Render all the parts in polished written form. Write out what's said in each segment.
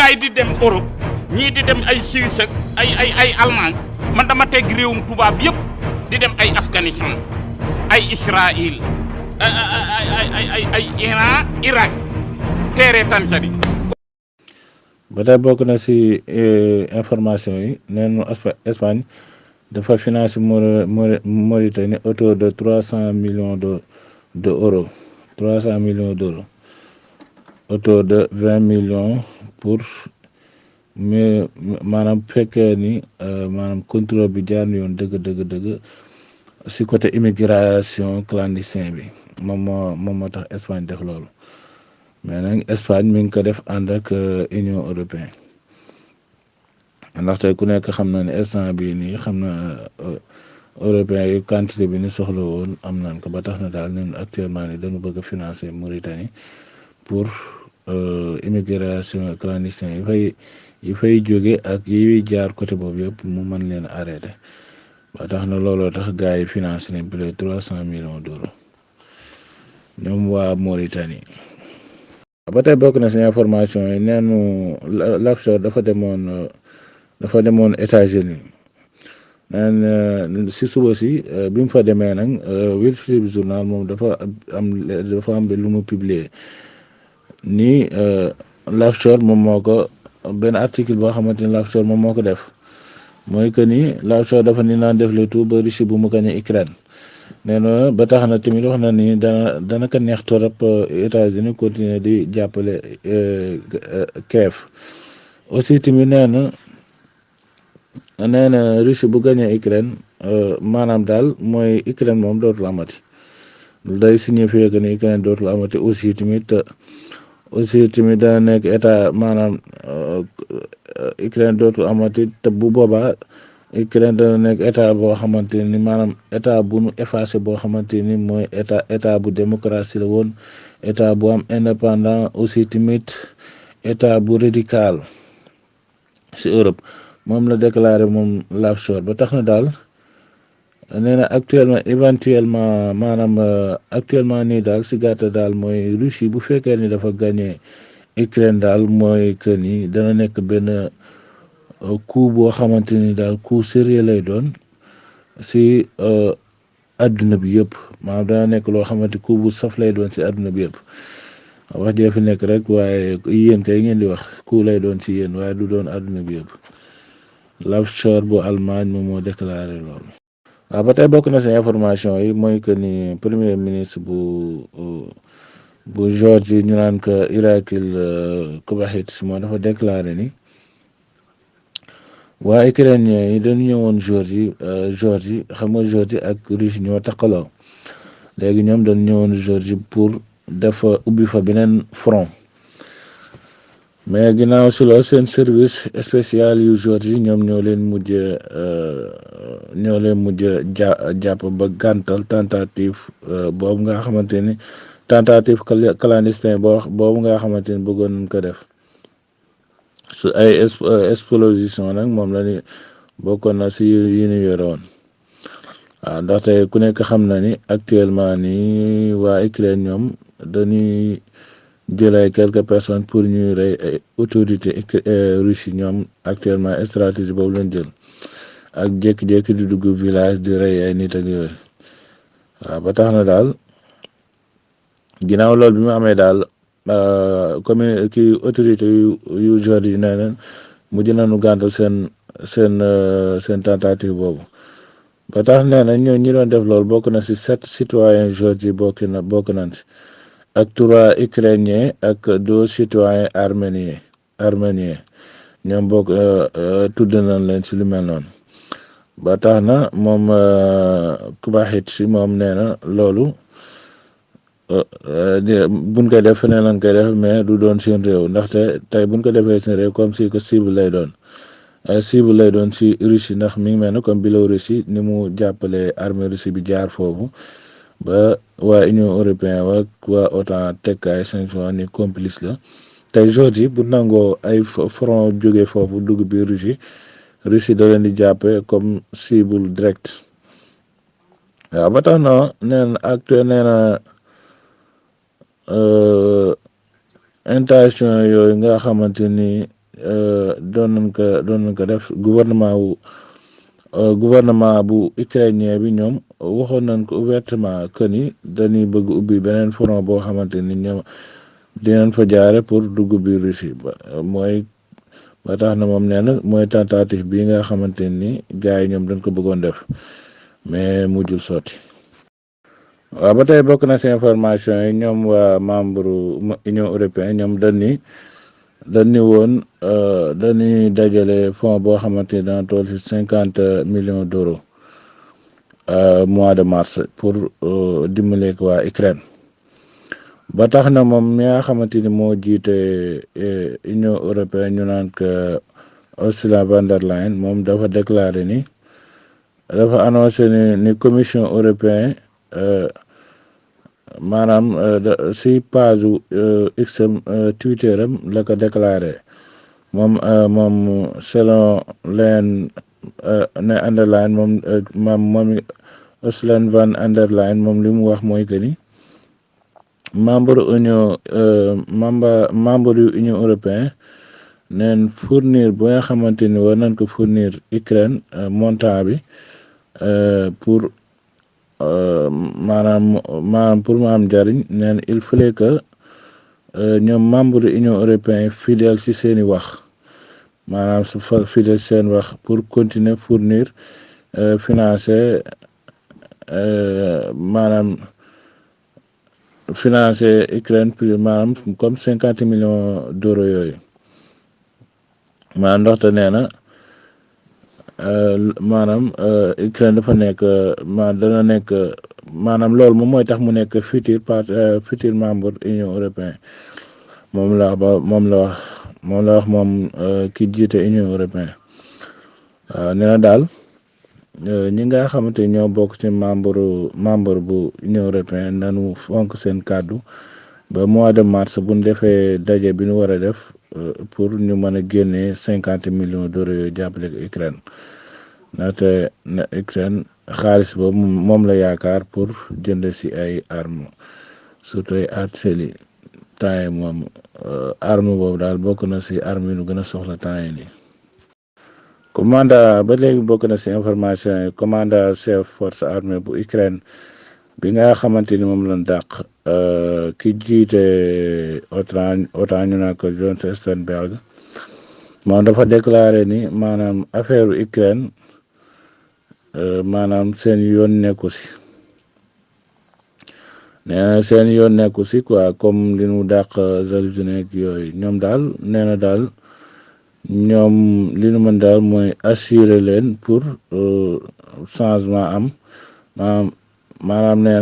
gaay di dem Europe ñii di dem ay Suisse ak ay Allemagne man dama teg réewum tubaab yëpp di dem ay Afghanistan ay Israël ay Iran Irak teere Tanzanie. ba tey bokk na si information yi neenu Espagne dafa financé Mauritanie autour de 300 millions d'euros 300 millions d'euros autour de 20 millions pour mais maanaam fekkee ni maanaam contrôle bi jaar na yoon dëgg si côté immigration clandestin bi moom moo tax Espagne def loolu mais nag Espagne mi ngi ko def ànd ak Union européenne ndaxte ku nekk xam na ne instant bii nii xam na européen yu quantité bi ni soxla woon am nañ ko ba tax na daal ñun actuellement ni dañu bëgg a financer Mauritanie pour immigration clandestin yi fay jóge ak yi jaar côté boobu yëpp mu mën leen arrêté ba tax na looloo tax gars yi financé nañ plus de 300 millions d'euros ñoom waa Mauritanie. ba tey bokk na si information yi neenu Lapsor dafa demoon États-Unis neen si suba si bi mu fa demee nag Wall Street Journal moom dafa am lu mu publier ni Lapsor moom moo ko benn article boo xamante ni Lapsor moom moo ko def mooy que ni Lapsor dafa ni naan def le tout ba Russie bu mu gañe Ukraine nee na ba tax na tamit wax na ni dana ko neex torop États-Unis continuer di jàppale Kiev aussi tamit nee na Russie bu gañee Ukraine maanaam daal mooy Ukraine moom dootul amati day signifier que ni Ukraine dootul amati aussi tamit dana nekk état maanaam Ukraine dootul amati te bu boobaa Ukraine dana nekk état boo xamante ni maanaam état bu nu effacé boo xamante ni mooy état bu démocratie la woon état bu am indépendant aussi tamit état bu radical si Europe moom la déclaré moom Lapsor ba tax na daal nee na éventuellement maanaam actuellement nii daal si gàttal daal mooy Russie bu fekkee ni dafa gagné Ukraine daal mooy que ni dana nekk benn coup boo xamante ni daal coup sérieux lay doon si adduna bi yëpp maanaam dana nekk loo xamante coup bu saf lay doon si adduna bi yëpp wax jee fi nekk rek waaye yéen kay ngeen di wax coup lay doon si yéen waaye du doon adduna bi yëpp Lapsor bu Allemagne moom moo déclaré loolu. waaw ba tey bokk na si information yi mooy que ni premier ministre bu Géorgie ñu naan ko Irakil Kobakhit moo dafa déclaré ni waa ukrainien yi dañu ñëwoon Géorgie xam nga Géorgie ak Russie ñoo taqaloo léegi ñoom dañu ñëwoon Géorgie pour dafa ubbi fa beneen front mais ginnaaw si loolu seen service spécial yu Géorgie ñoom ñoo leen mujj jàpp ba gàntal tentative boobu nga xamante ni tentative clandestin boobu nga xamante ni bëggoon nañ ko def su ay explosion nag moom la ni bokkoon na si yi ñu yore woon waaw ndaxte ku nekk xam na ni actuellement ni waa Ukraine ñoom dañuy jël ay quelques personnes pour ñuy rey ay autorité Russie ñoom actuellement stratégie boobu lañ jël ak jékki-jékki di dugg village di rey ay nit ak yooyu waaw ba tax na daal ginnaaw loolu bi mu amee daal comme kii autorité yu Géorgie nee na mujj nañu gàntal seen tentative boobu ba tax nee na ñi doon def loolu bokk na si 7 citoyens Géorgie bokk nañ si ak 3 ukrainiens ak 2 citoyens arméniens ñoom bokk tudd nañ leen si lu mel noonu ba tax na moom Kobakhit si moom nee na loolu buñ koy def feneen lañ koy def mais du doon seen réew ndaxte tey buñ ko defee seen réew comme si que cible lay doon si Russie ndax mi ngi mel ne comme Biélorussie ni mu jàppale armée Russie bi jaar foofu ba waa Union européenne waa OTAN teg ay sanctions ni complice la tey Géorgie bu nangoo ay front jóge foofu dugg biir Russie da leen di jàppe comme cible direct waaw ba tax na nee na intention yooyu nga xamante ni doon nañ ko def gouvernement bu ukrainien bi ñoom waxoon nañ ko ouvertement que ni dañuy bëgg ubbi beneen front boo xamante ni ñoom dinañ fa jaare pour dugg biir Russie ba tax na moom nee na mooy tentative bii nga xamante ni gars yi ñoom dañ ko bëggoon def mais mujjul sotti. waaw ba tey bokk na ci information yi ñoom waa membre Union européenne ñoom dañu woon dañuy dajale fonds boo xamante ni dana toll ci 50 millions d'euros mois de mars pour dimbale ko waa Ukraine ba tax na moom mi nga xamante ni moo jiite Union européenne ñu naan que Ursula von der Leyen moom dafa déclaré ni dafa annoncé ni commission européenne maanaam si page X Twitter am la ko déclaré moom selon Leyen ne Underline moom Ursula von der Leyen moom li mu wax mooy que ni membre yu Union européenne neen fournir bu nga xamante ni war nañ ko fournir Ukraine montant bi pour maanaam pour mu am njariñ neen il fallait que ñoom membre Union européenne fidèle ci seeni wax maanaam su fa fidèle ci seen wax pour continuer fournir financer financer Ukraine plus maanaam comme 50 millions d'euros yooyu maanaam ndoxte nee na maanaam Ukraine dafa nekk dana nekk maanaam loolu moom mooy tax mu nekk futur membre Union européenne moom la wax ki jiite Union européenne waaw nee na daal ñi nga xamante ñoo bokk ci membre bu Union européenne nanu fonk seen kàddu ba mois de mars bu ñu defee daje bi ñu war a def pour ñu mën a génnee 50 millions d'euros yooyu jàppale Ukraine ndaxte Ukraine xaalis boobu moom la yaakaar pour jënd ci ay armes surtout ay artillerie temps yi moom arme boobu daal bokk na ci arme yi ñu gën a soxla temps yi nii. commandant ba léegi bokk na ci information yi commandant chef force armée bu Ukraine bi nga xamante ni moom lañ dàq ki jiite OTAN ñu naan ko Jens Stoltenberg moom dafa déclaré ni maanaam affaire Ukraine maanaam seen yoon nekku ci nee na seen yoon nekku ci quoi comme li ñu dàq Zelensky yooyu ñoom daal nee na daal ñoom li ñu mën daal mooy assurer leen pour changement am maanaam nee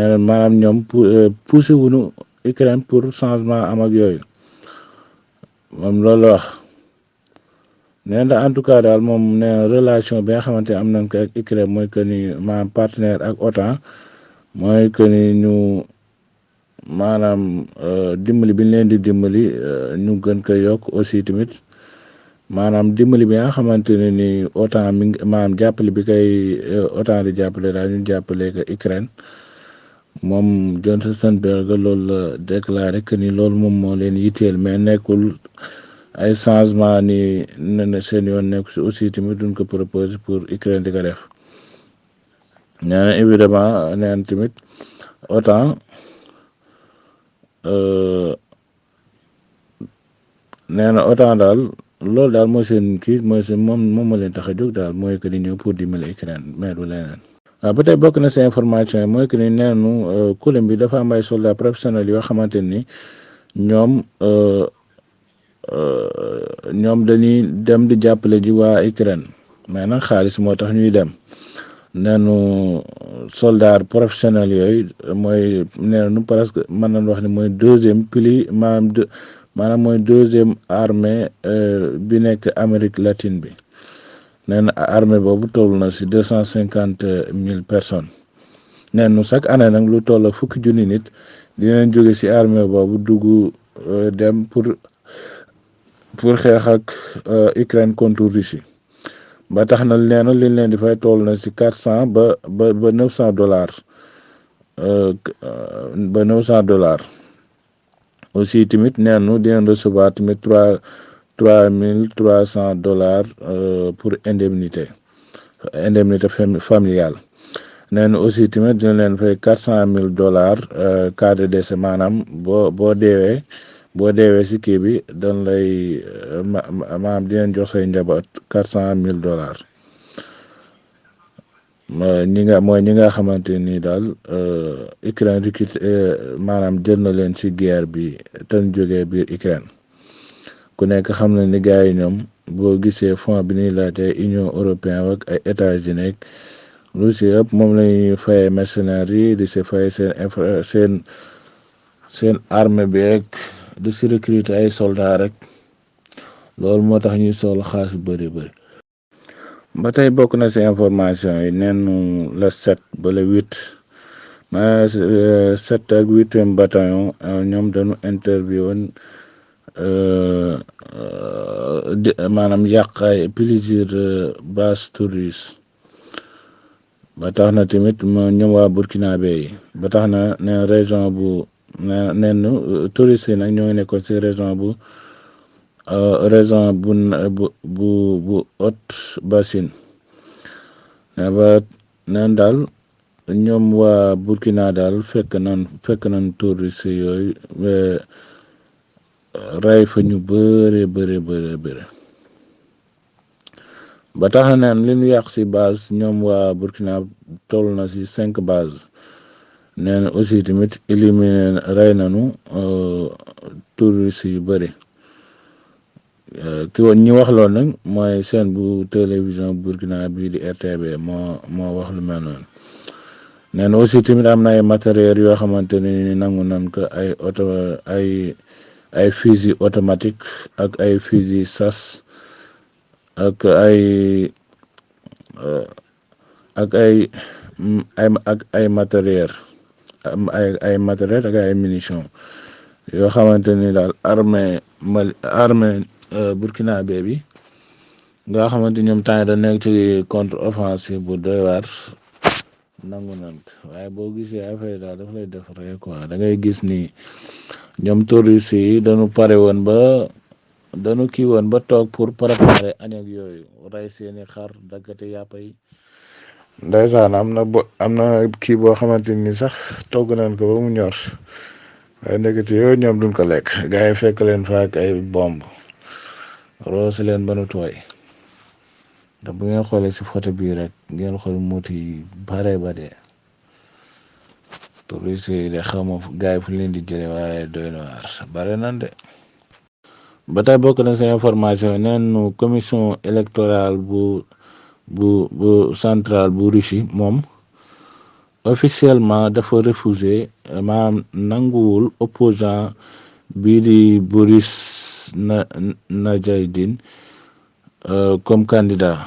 na maanaam ñoom poussé wuñu Ukraine pour changement am ak yooyu moom loolu la wax nee na en tout cas daal moom nee na relation bi nga xamante am nañ ko ak Ukraine mooy que ni maanaam partenaire ak OTAN mooy que ni ñu maanaam dimbali bi ñu leen di dimbali ñu gën ko yokk aussi tamit maanaam dimbali bi nga xamante ne ni OTAN mi ngi maanaam jàppale bi koy OTAN di jàppale daal ñu jàppale ko Ukraine moom Jens Stoltenberg loolu la déclaré que ni loolu moom moo leen yitteel mais nekkul ay changement ni ne seen yoon nekk si aussi tamit duñ ko proposé pour Ukraine di ko def nee na évidemment nee na tamit OTAN nee na OTAN daal loolu daal mooy seen kii mooy seen moom moo leen tax a jóg daal mooy que ni ñëw pour dimbali Ukraine mais du leneen. waaw ba tey bokk na si information yi mooy que ni nee nañu Colombie dafa am ay soldats professionnels yoo xamante ni ñoom dañuy dem di jàppale ji waa Ukraine mais nag xaalis moo tax ñuy dem nee nañu soldats professionnels yooyu mooy nee nañu presque mën nañu wax ni mooy deuxième pli maanaam mooy deuxième armée bi nekk Amérique latine bi. nee na armée boobu toll na si 250,000 personnes nee na chaque année nag lu toll ak fukki junni nit dinañ jóge si armée boobu dugg dem pour xeex ak Ukraine contre Russie ba tax na nee na liñ leen di fay toll na si $400 ba $900 $900 aussi tamit neenu dinañ recevoir tamit 3 3 300 $ pour indemnité familiale. neen aussi tamit dina leen fay 400 000 $ cas de décès maanaam boo deewee si kii bi dañ lay maanaam dinañ jox say njaboot 400 000 $. ñi nga xamante ni daal Ukraine recruté maanaam jël na leen si guerre bi te ñu jógee biir Ukraine ku nekk xam na ni gars yi ñoom boo gisee fond bi ñuy laajte Union européenne ak ay États-Unis lu si ëpp moom lañuy fayee mercenaires yi di si fay seen armée bi rek di si recruter ay soldats rek loolu moo tax ñuy soxla xaalis bu bëri ba tey bokk na si information yi neenu le 7 ba le 8 ma 7 ak 8e bataillon ñoom dañu interview woon maanaam yàq ay plusieurs bases touristes ba tax na tamit ñoom waa burkinabé yi ba tax na ne région bu nen touristes yi nag ñoo ngi nekkoon si région bu Haute-Bassine ba neen daal ñoom waa Burkina daal fekk nañ touristes yooyu rey fa ñu bëre ba tax na neen li ñu yàq si base ñoom waa Burkina toll na si 5 bases neen aussi tamit éliminé rey nañu touristes yu bëri ñi wax loolu nag mooy chaîne bu télévision Burkina bii di RTV moo wax lu mel noonu neen aussi tamit am na ay matériel yoo xamante ni nangu nañ ko ay fusil automatique ak ay fusil sas ak ay matériel ak ay munitions yoo xamante ni daal armée burkinabé bi nga xamante ñoom temps da nekk ci contre offensive bu doy waar nangu nañ ko waaye boo gisee affaire daal dafa lay def rek quoi da ngay gis ni ñoom touristes yi dañu kii woon ba toog pour préparer añ ak yooyu rey seeni xar daggate yàppa yi ndeysaan am na kii boo xamante ni sax togg nañ ko ba mu ñor waaye nekkati yooyu ñoom duñ ko lekk gars yi fekk leen fa ak ay bomb roose leen ba nu tooy te bu ngeen xoolee si photo bii rek ngeen xool muuti yi bare touristes yi de xawma gars yi fu leen di jële waaye doy na waar bare nan de ba tey bokk na sa information neen commission électorale bu centrale bu Russie moom officiellement dafa refuser maanaam nanguwul opposant bii di Boris Nadjeldine comme candidat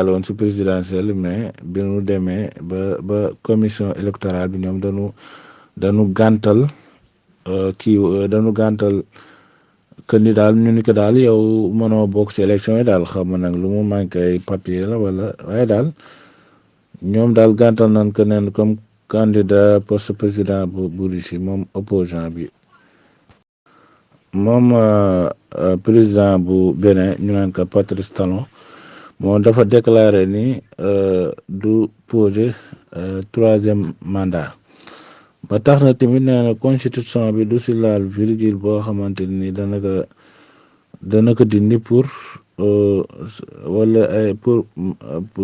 la woon ci présidentielle mais bi nu demee ba commission électorale bi ñoom dañu gàntal dañu gàntal que ni daal ñu ni ko daal yow mënoo bokk ci élection yi daal xam nag lu mu manqué ay papier la wala waaye daal ñoom daal gàntal nañ ko neen comme candidat poste président bu Russie moom opposant bi moom président bu Bénin ñu naan ko Patrice Talon moom dafa déclaré ni du poser 3e mandat ba tax na tamit nee na constitution bi du si laal virgule boo xamante ni dana ko dindi pour wala ay pour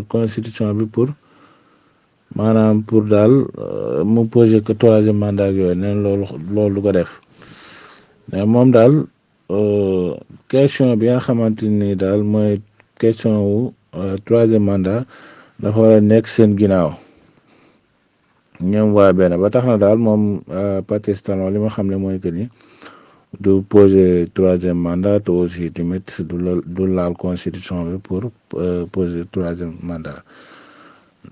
constitution bi pour maanaam pour daal mu poser que 3e mandat ak yooyu neen loolu du ko def mais moom daal question bi nga xamante ni daal mooy question wu 3e mandat dafa war a nekk seen ginnaaw ñoom waa benn ba tax na daal moom Patrice Talon li ma xam ne mooy que ni du poser 3e mandat te aussi tamit du laal constitution bi pour poser 3e mandat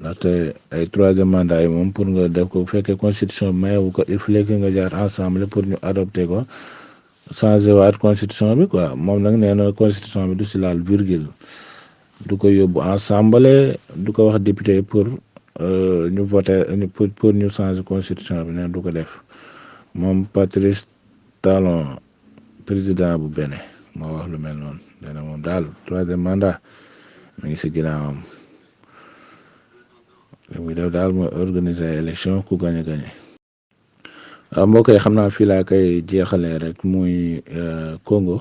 ndaxte ay 3e mandat yi moom pour nga def ko bu fekkee constitution bi mayewu ko il faut que nga jaar ensemble pour ñu adopter ko changer waat constitution bi quoi moom nag nee na constitution bi du si laal virgule du ko yóbbu ensemble du ko wax député pour ñu voter pour ñu changer constitution bi neen du ko def moom Patrice Talon président bu Bénin moo wax lu mel noonu nee na moom daal 3e mandat mi ngi si ginnaawam li muy def daal mooy organiser élection ku gañe waaw mbokk yi xam naa fii laa koy jeexalee rek muy Congo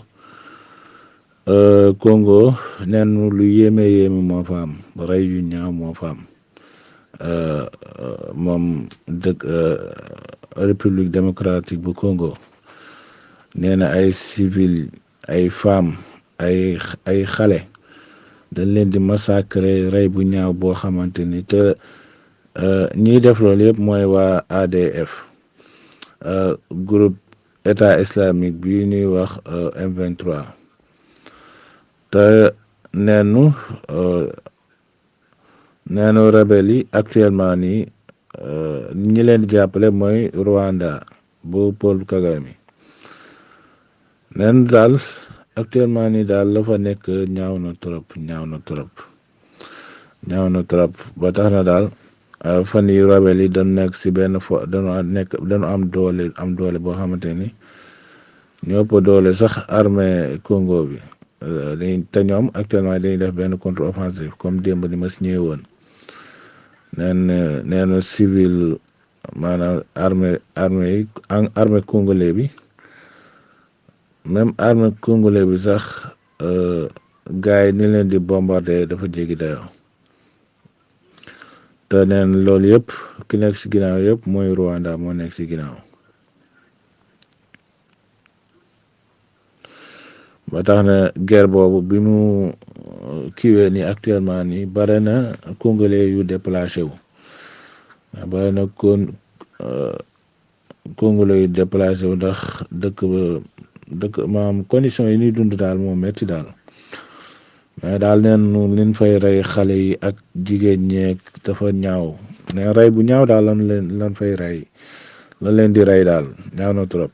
Congo neen lu yéeme moo fa am rey yu ñaaw moo fa am moom dëkk République démocratique bu Congo nee na ay civil ay femmes ay xale dañ leen di massacrer rey bu ñaaw boo xamante ni te ñiy def loolu yëpp mooy waa ADF groupe état islamique bi ñuy wax M23 te neenu rebelle yi actuellement nii ñi leen di jàppale mooy Rwanda bu Paul Kagame neenu daal actuellement nii daal la fa nekk ñaaw na trop ba tax na daal fan yi rebelle yi dañu nekk si benn dañu am doole boo xamante ni ñoo ëpp doole sax armée Congo bi te ñoom actuellement dañuy def benn contre-offensive comme démb ni ma si ñëwee woon neenu civil maanaam armée congolais bi même armée congolais bi sax gars yi ni leen di bombarder dafa jéggi dayoo te neen loolu yëpp ki nekk si ginnaaw yëpp mooy Rwanda moo nekk si ginnaaw ba tax na guerre boobu bi mu kiiwee ni actuellement ni bare na congolais yu déplacé wu bare na congolais yu déplacé wu ndax dëkk maanaam condition yi ñuy dund daal moo metti daal mais daal neen liñ fay rey xale yi ak jigéen ñeeg dafa ñaaw ne rey bu ñaaw daal lan fay rey lan leen di rey daal ñaaw na trop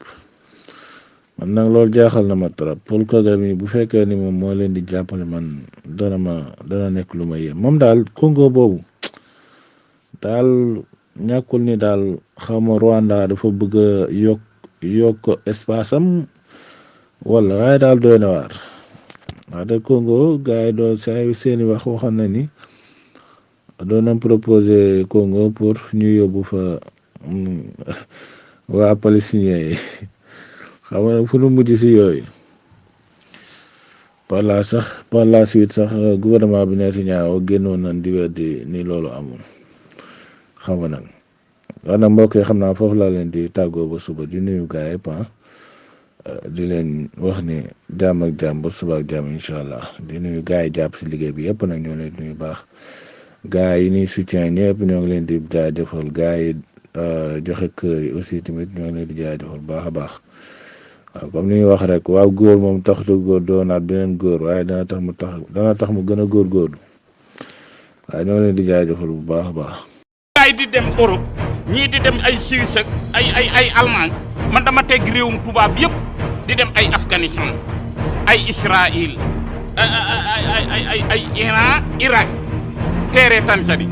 man nag loolu jaaxal na ma trop Paul Kagame bu fekkee ni moom moo leen di jàppale man dana nekk lu ma yéem moom daal Congo boobu daal ñàkkul ni daal xawma Rwanda dafa bëgg a yokk espace am wala waaye daal doy na waar wax de Congo gars yi doon seeni waxoon na ni doon nañ proposé Congo pour ñu yóbbu fa waa palestinien yi xam nga fu nu mujj si yooyu par la suite sax gouvernement bi Netanyahu génnoon nañ di weddi ni loolu amul xam nga nag wax nag mbokk yi xam naa foofu laa leen di tàggoo ba suba di nuyu gars yëpp di leen wax ni jàmm ak jàmm ba suba ak jàmm incha allah di nuyu gars yi jàpp si liggéey bi yëpp nag ñoo leen nuyu baax gars yi ni soutien ñëpp ñoo ngi leen di jaajëfal gars yi joxe kër yi aussi tamit ñoo ngi leen di jaajëfal baax a baax waaw comme ni ñuy wax rek waaw góor moom taxutu góor doonaat beneen góor waaye dana tax mu gën a góorgóorlu waaye ñoo leen di jaajëfal bu baax a baax. gars yi di dem Europe ñii di dem ay Suisse ak ay Allemagne man dama teg réewum tubaab yëpp di dem ay Afghanistan ay Israël ay Iran Irak teere Tanzanie